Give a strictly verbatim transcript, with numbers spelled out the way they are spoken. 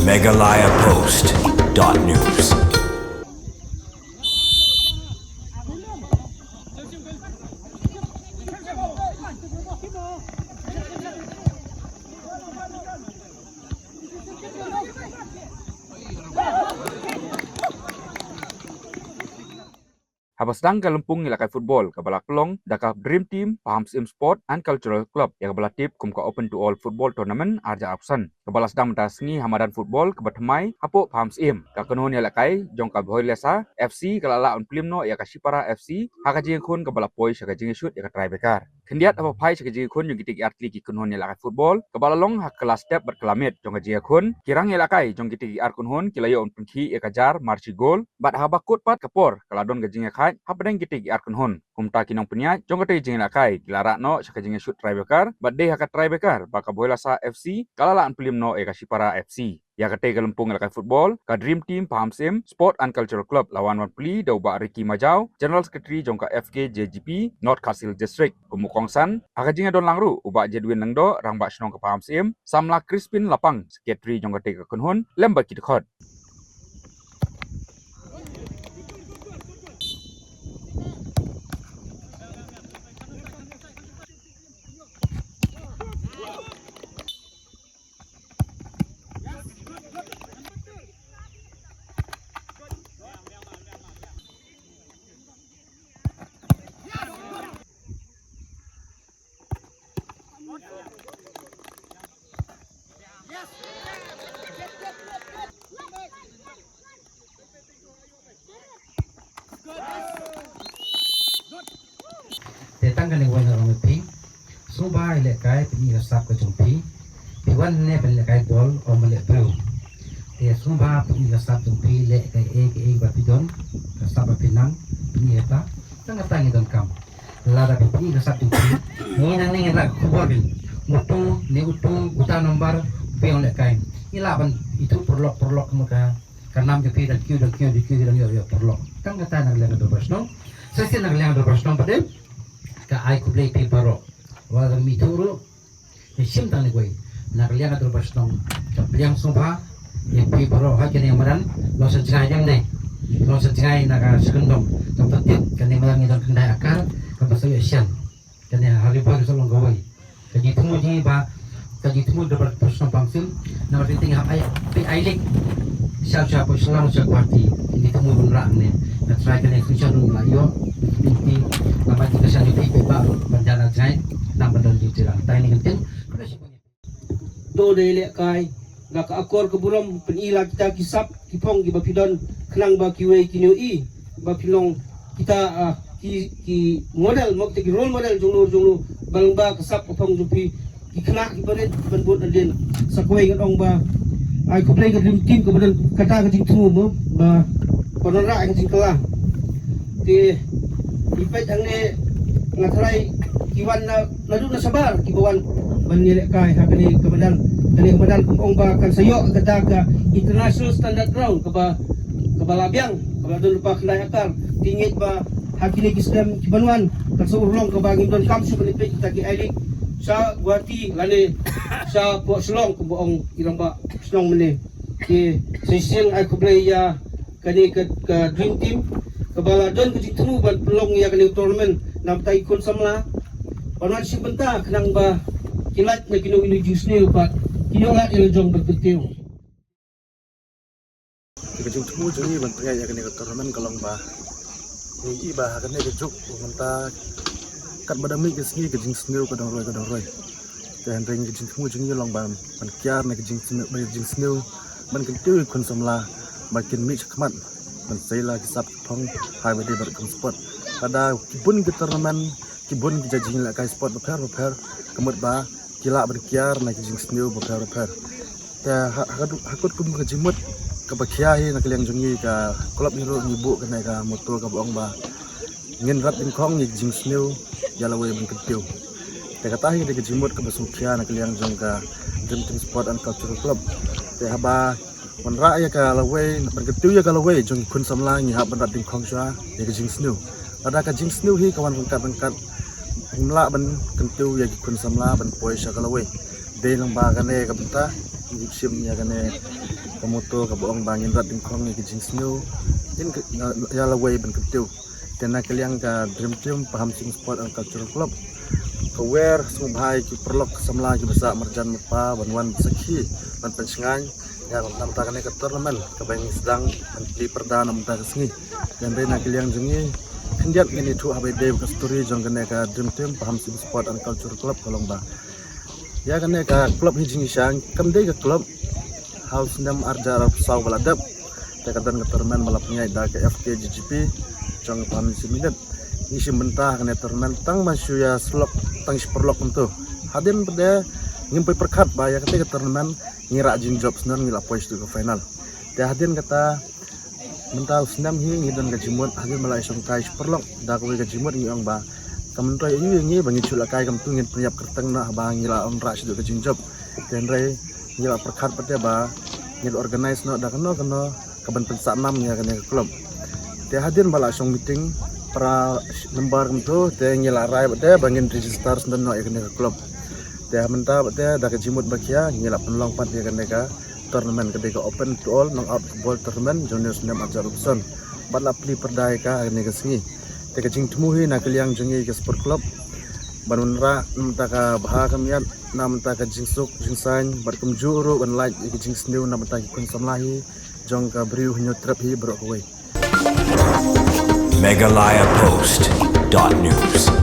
Meghalaya Post dot news. Haba sdang ka lympung ïalehkai football kaba la pynlong da ka Dream Team Pahamsyiem Sport and Cultural Club ïa kaba la tip kum ka Open to All Football Tournament arja arphew san, kaba la sdang mynta sngi ha madan football kaba thymmai hapoh Pahamsyiem. Ka kynhun ïalehkai jong ka Bhoilasa F C ka la lah ban plie noh ïa ka Shipara F C ha ka jingïakhun kaba la poi sha ka jingïashut ïa ka tiebreaker. Khyndiat haba phai sha ka jingïakhun jong kitei ki artylli ki kynhun ïalehkai football kaba la long ha ka la step bad ka la miet jong ka jingïakhun, ki rangïalehkai jong kitei ki ar kynhun ki la ïoh ban pynkhih ïa ka jar marchi goal, bad haba kut pat ka por ka la don ka jingïakhaid hapdeng kitei ki ar kynhun. Kumta ki nongpynïaid jong katei ka jingïalehkai ki la rah noh sha ka jingïashut tiebreaker, bad dei ha ka tiebreaker ba ka Bhoilasa F C ka la lah ban plie noh ïa ka Shipara F C. Ïa katei ka lympung ïalehkai football, ka Dream Team Pahamsyiem Sport and Cultural Club la wan ban plie da u Bah Ricky Majaw, General Secretary jong ka F K J G P, North Khasi Hills District. Kum u kongsan ha ka jingïadonlang ruh u Bah Jedwin Lyngdoh, Rangbah Shnong ka Pahamsyiem, samla Crispin Lapang, Secretary jong katei ka kynhun, lem bad ki dkhot. Te tang kane ka wan na rong phi. Sngewbha ïalehkai pyni ka sap ka jong phi. Phi wan ne ban lehkai bol, ym ban leh briew. Te sngewbha pyni ka sap jong phi, leh kaei kaei ba phi don, ka sap ba phi nang, pyni kata. Tang kata ngi donkam. Lada phi pyni ka sap jong phi, ngi nangne ngin rah khubor phi. Utu ne utu, uta number, phi ong lehkai. Ngi lah ban ithuh paralok paralok kumta. Ka nam jong phi dang kiew, dang kiew, dang kiew, dang ïoh, ïoh paralok. Tang kata na ka liang ka dorbar shnong. Sa shisien na ka liang ka dorbar shnong pat de, ka ai khublei phi baroh. Wat la ym ithuh ruh, te shim tang ne kawei. Na ka liang ka dorbar shnong, ka pliang sngewbha ïa phi baroh ha kane ka madan. Long sa jngai jong ne, long sa jngai na ka sha kyndong. Kaba tip kane ka madan ngi don khyndai akar kaba sa ïoh shan. Kane ha Ri Bhoi ka sa long kawei. Ka jingthmu jong ngi ba, ka jingthmu da ba pyrshang pam sim. Namar ba teng hap ai, phi ai link sha, sha pyrshang sha Guwahati. Ka jingthmu ban rah ne. Nga try kane shisha ruh la ïoh. Lynti namar jingkyrshan jong phi, phi ba ruh ban jan jngai. Namar don jingtyrang. Tang ne ka ktien. To dei lehkai da ka akor ka burom, pyni la kita ki sap ki phong kiba phi don, khnang ba kiwei kin ïohi ba phi long kita, ah, ki, ki model, mo kita ki role model jong no jong no, ba lyngba ka sap ka phong jong phi ki khynnah kiba rit ban bud hadien. Sa kawei ngan ong ba ai khublei ka Dream Team kaba don kata ka jingthmu mo ba, ba wanrah ka jingkylla. Te ngi peit hangne, nga tharai ki wan na, naduh na shabar kiba wan ban ïalehkai ha kane ka madan. Kane ka madan kum ong ba kan sa ïoh kata ka international standard ground kaba, kaba la biang, kaba la don lypa khyndai akar. Te ngi ngeit ba ha kine ki snem kiban wan kan sa urlong kaba ngin donkam shuh ban ïa peit kita ki ai link sha Guwahati lane sha pdeng Shillong kumba ong i rangbah shnong mynne. Te sa shisien ai khublei ïa kane ka, ka Dream Team kaba la don ka jingthmu ban pynlong ïa kane ka tournament na bynta ki khun samla, ban wan shim bynta khnang ba ki lait na kino kino ki jingsniew bad kin ïoh lad ïa la jong ban kyntiew. Ka jingthmu jong ngi ban pynïaid ïa kane ka tournament ka long ba ngi i ba ha kane ka juk mynta katba dang mih ka sngi ka jingsniew ka dang roi, ka dang roi. Te hynrei ka jingthmu jong ngi long ban, ban kiar na ka jingsniew, ban, ka jingsniew ban kyntiew ïa ki khun samla ba kin mih shakhmat ban sei la ki sap ki phong ha kaba ïadei bad ka sport. Lada ki bun ki tournament, ki bun ki jait jingïalehkai sport bapher bapher, ka mut ba ki lah ban kiar na ki jingsniew bapher bapher. Te ha, ha, ha kut kum ka jingmut kaba khia hi na ka liang jong ngi ka club hi ruh ngi buh kane ka motto kaba ong ba ngin rat dyngkhong ïa ki jingsniew, ïa lawei ban kyntiew. Te kata hi dei ka jingmut kaba sngewkhia na ka liang jong ka Dream Team Sport and Cultural Club. Te haba wanrah ïa ka lawei, ban kyntiew ïa ka lawei jong ki khun samla ngi hap ban rat dyngkhong shuwa ïa ka jingsniew. Lada ka jingsniew hi ka wan ryngkat ryngkat, ngim lah ban kyntiew ïa ki khun samla ban poi sha ka lawei. Dei lang ba kane ka bynta ngi shim ïa kane ka motto kaba ong ba ngin rat dyngkhong ïa ka jingsniew, ïa lawei ban kyntiew. Te na ka liang ka Dream Team Pahamsyiem Sport and Cultural Club ka wer sngewbha ïa ki paralok samla kiba sah marjan marpa ban wan sakhi ban pynshngaiñ ïa ka bynta kane ka tournament kaba ngi sdang ban plie pyrda na ka bynta ka sngi. Te hynrei na ka liang jong ngi khyndiat ngin ïathuh ha ba ïadei bad ka story jong kane ka Dream Team Pahamsyiem Sport and Cultural Club ka long ba ïa kane ka club hi jingïaseng kam dei ka club ha u snem arhajar arphew saw ba la dep. Te ka don ka tournament ba la pynïaid da ka F K G G P jong ka Pahamsyiem Unit. Ngi shim bynta ha kane ka tournament tang ban shu ïa syllok tang shi paralok kumto. Hadien pat de ngim poi pyrkhat ba ïa kata ka tournament ngi rah jingjop shuh ngi la poi sha ka final. Te hadien kata mynta u snem hi ngi don ka jingmut hadien ba la ïashong kai shi paralok da kawei ka jingmut ngi ong ba kam myntoi aïu ïa ngi ba ngin shu lehkai kumto, ngin pynïap kyrteng noh haba ngi la wanrah shuh ka jingjop. Te hynrei ngi la pyrkhat pat de ba ngin organize noh da kano kano kaban pynsah nam ïa kane ka club. Te hadien ba la shong meeting para member kumto te ngi la rai pat de ba ngin register shuh noh ïa kane ka club. Te mynta pat de da ka jingmut ba khia ngi la pynlong pat ïa kane ka tournament ka dei ka open to all knockout football tournament jong u snem arhajar arphew san. Bad la plie pyrda ïa ka ha kane ka sngi. Te ka jingthmu hi na ka liang jong ngi ka sport club ban wanrah na bynta ka bha ka miat, na bynta ka jingsuk jingsaiñ bad kumjuh ruh ban lait ïa ka jingsniew na bynta ki khun samla hi jong ka briew Hynñiewtrep hi baroh kawei. Meghalaya Post dot news.